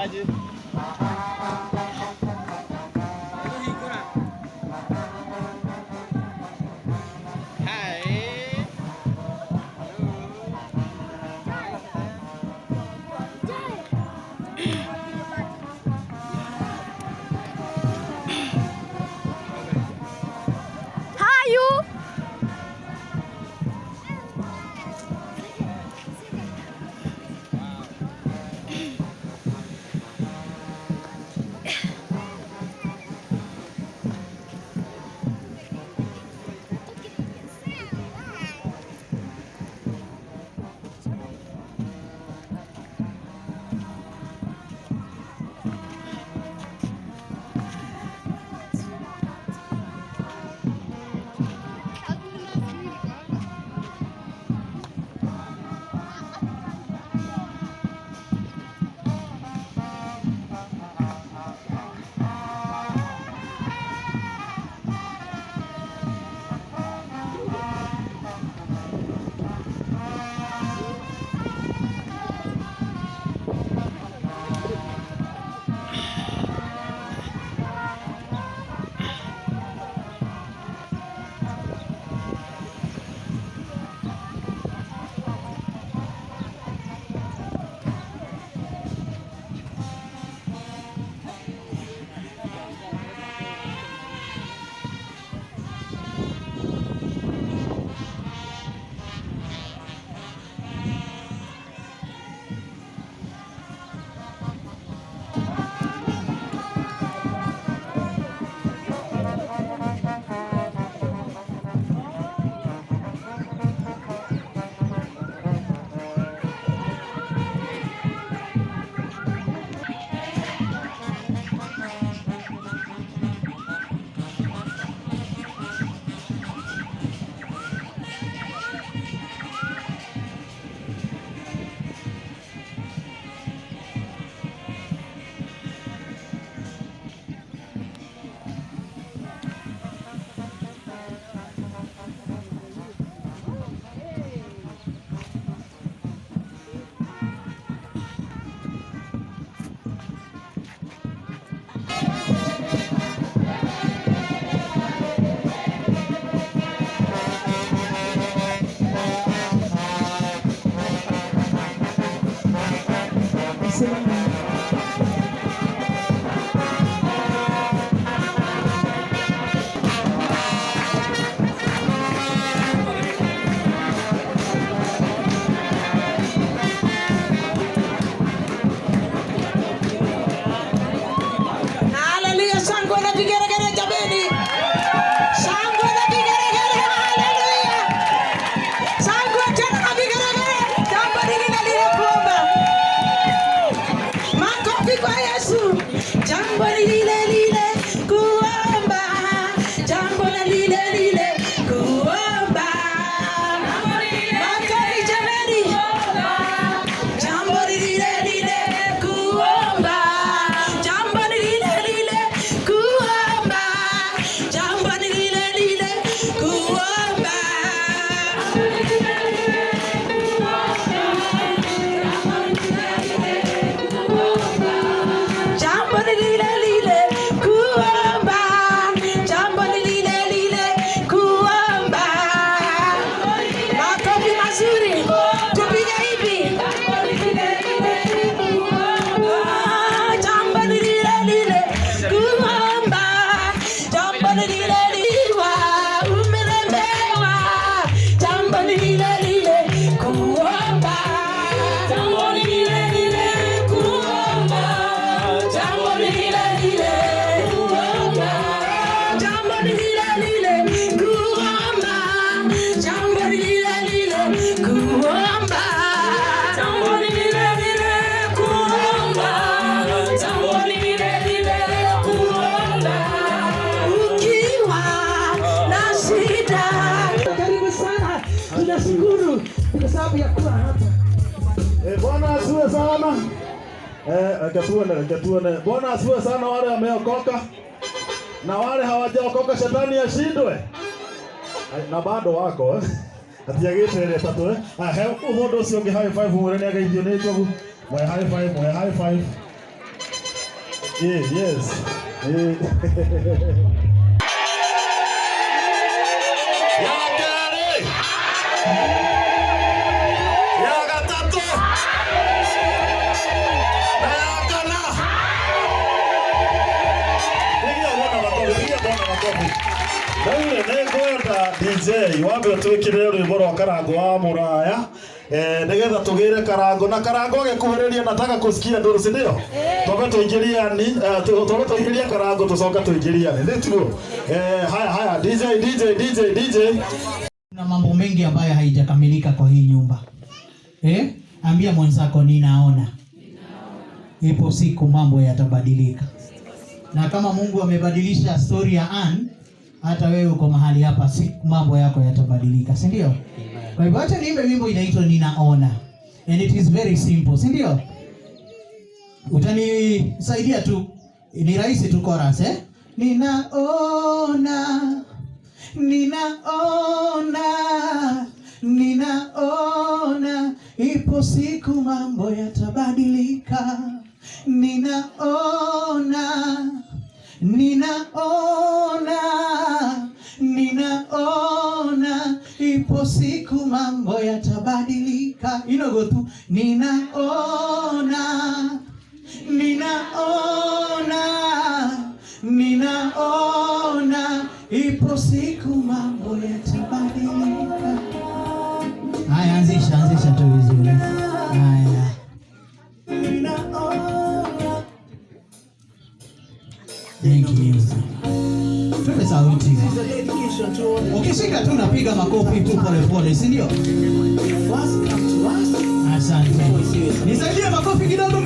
Aje. Haleluya, shangwe na vigeregere jameni. Shangwe na vigeregere, haleluya. Shangwe tena na vigeregere. Jambo hili na lile kuomba. Makofi kwa Yesu. Jambo lile lile kuomba. Jambo la lile lile kuomba. Makofi jameni. Jambo lile lile kuomba. Jambo lile lile kuomba. Jambo lile lile kuomba. Jambo lile lile kuomba. Jambo lile lile kuomba. Makofi mazuri. Tupige hivi. Ah, jambo lile lile kuomba. Jambo lile liwa umelemewa. Jambo lile lile kuomba. Jambo lile lile kuomba. Jambo lile lile kuomba. Jambo lile lile kuomba. Jambo lile lile kuomba. Jambo lile lile kuomba. Jambo lile lile kuomba. Ukiwa na shida. Karibu sana. Tunashukuru kwa sababu ya kuwa hapa. Eh, Bwana asifiwe sana. Eh, acha tuone, acha tuone. Bwana asifiwe sana wale wameokoka na wale hawajaokoka, shetani ashindwe. Ai, na bado wako eh. Atiagĩte ĩrĩa ĩtatũ eh. Ah, he mũndũ ũcio ũngĩ high five mwĩre nĩ ageithio nĩ njogu. Mwe high five, mwe high five. Yes. Ya kerĩ, ya gatatũ na ya kana. Pigia Bwana makofi, pigia Bwana makofi. Rĩu nĩ ngwenda DJ wambe ũtwĩkĩre rwĩmbo rwa Karango wa Mũraya, nĩgetha tũgĩre Karango na Karango agĩkuhĩrĩria, nataka kusikia nduru, si ndio? Twambe tũingĩrie ani, twambe tũingĩrie Karango, tũcoke tũingĩrie ani, nĩ tuo? Haya haya, DJ, DJ, DJ, DJ. Kuna mambo mengi ambayo haijakamilika kwa hii nyumba. Eh? Ambia mwenzako, "Ninaona. Ipo siku mambo yatabadilika." Na kama Mungu amebadilisha story ya Ann, hata wewe uko mahali hapa, siku mambo yako yatabadilika, si ndio? Kwa hivyo acha niimbe wimbo inaitwa "Ninaona." And it is very simple, si ndio? Utanisaidia tu. Ni rahisi tu chorus, eh? Ninaona, ninaona, ninaona, ipo siku mambo yatabadilika. Ninaona, ninaona, ninaona, ipo siku mambo yatabadilika. Inogo tu, ninaona, ninaona, ninaona, ipo siku mambo yatabadilika. Haya, anzisha, anzisha tu vizuri. Haya. Ninaona. Thank you. Twende sauti. Ukishika tu unapiga makofi tu polepole, si ndio? Asante. Nisaidie makofi kidogo.